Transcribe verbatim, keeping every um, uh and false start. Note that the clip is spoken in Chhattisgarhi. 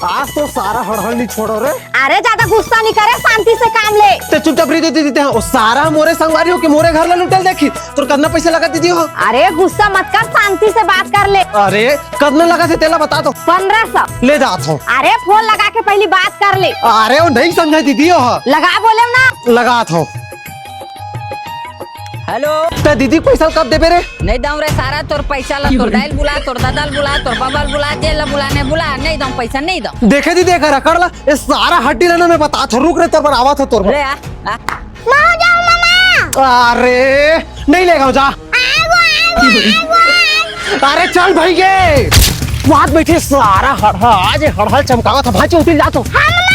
आज तो सारा हड़हड़ नहीं छोड़ो रे। अरे, ज्यादा गुस्सा नहीं करे, शांति से काम ले। ते चुपचाप रही दीदी, दीदी, वो सारा मोरे संगवारी हो के मोरे घर ला लुटेल देखी। तोर कतना पैसा लगा दीदी हो? अरे, गुस्सा मत कर, शांति से बात कर ले। अरे, कतना लगा थे तेला बता तो। पन्द्रह सौ। ले जात हो। अरे, फोन लगा के पहली बात कर ले। अरे, वो नहीं समझा दीदी हो। लगा बोले ना। लगात हो। हेलो। त दीदी पैसा कब देबे रे? नहीं दऊं रे सारा, तोर पैसा ला तोर दाई ल बुला, तोर दादा ल बुला, तोर बाबा ल बुला, जे ला बुलाने बुला, नहीं दऊं पैसा, नहीं दऊं। देखे दीदी, एक रकड़ ला, ये सारा हड्डी ला ना मैं बतात हो, रुक रे, तोर बर आवत हो, तोर बर। ले आ, आ। मैं हो जाऊं मामा। अरे, नहीं लेगा, जा। आगो, आगो, आगो, आगो। अरे चल भाई गे। वात बैठे सारा हड़हा, आज हड़हा चमकावत ह, भाई चौकी ल जात हो। हाँ मामा।